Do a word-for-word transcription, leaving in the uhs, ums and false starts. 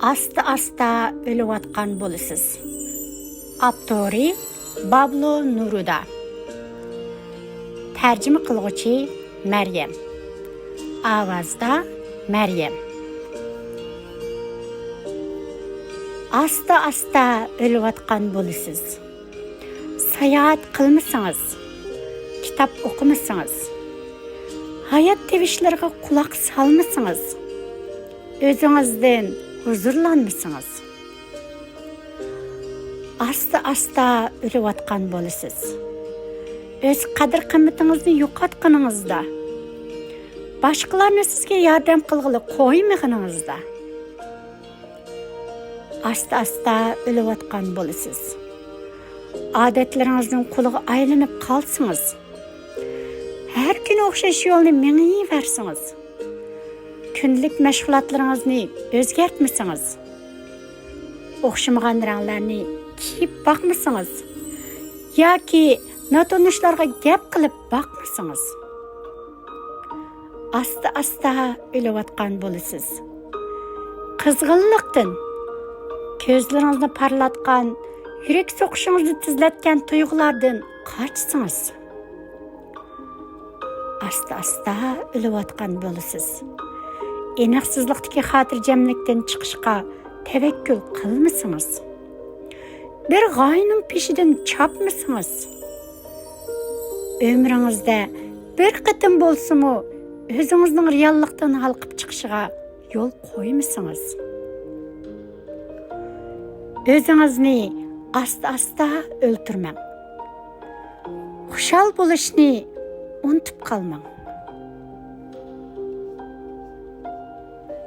ئاستا-ئاستا ئۆلۈۋاتقان بولىسىز. ئاپتورى: بابلو نورۇدا. تەرجىمە قىلغۇچى: مەريەم. ئاۋازدا: مەريەم. ئاستا-ئاستا ئۆلۈۋاتقان بولىسىز. ساياھەت قىلمىسىڭىز، كىتاب ئوقۇمىسىڭىز، ھايات تىۋىشلىرىغا قۇلاق سالمىسىڭىز، ئۆزىڭىزدىن ھۇزۇرلانمىسىڭىز، ئاستا-ئاستا ئۆلۈۋاتقان بولىسىز. ئۆز قەدىر-قىممىتىڭىزنى يوقاتقىنىڭىزدا، باشقىلارنى سىزگە ياردەم قىلغىلى قويمىغىنىڭىزدا، ئاستا-ئاستا ئۆلۈۋاتقان بولىسىز. ئادەتلىرىڭىزنىڭ قۇلىغا ئايلىنىپ قالسىڭىز، ھەر كۈنى ئوخشاش يولنى مېڭىۋەرسىڭىز، كۈندىلىك مەشغۇلاتلىرىڭىزنى ئۆزگەرتمىسىڭىز، ئوخشىمىغان رەڭلەرنى كىيىپ باقمىسىڭىز ياكى ناتونۇشلارغا گەپ قىلىپ باقمىسىڭىز، ئاستا-ئاستا ئۆلۈۋاتقان بولىسىز. قىزغىنلىقتىن كۆزلىرىڭىزنى پارلاتقان، يۈرەك سوقۇشىڭىزنى تېزلەتكەن تۇيغۇلاردىن قاچسىڭىز، ئاستا-ئاستا ئۆلۈۋاتقان بولىسىز. ئېنىقسىزلىقتىكى خاتىرجەملىكتىن چىقىشقا تەۋەككۈل قىلمىسىڭىز، بىر غايىنىڭ پېشىدىن چاپمىسىڭىز، ئۆمرىڭىزدە بىر قېتىم بولسىمۇ ئۆزىڭىزنىڭ رېئاللىقتىن ھالقىپ چىقىشىغا يول قويمىسىڭىز، ئۆزىڭىزنى ئاستا-ئاستا ئۆلتۈرمەڭ. خۇشال بولۇشنى ئۇنتۇپ قالماڭ.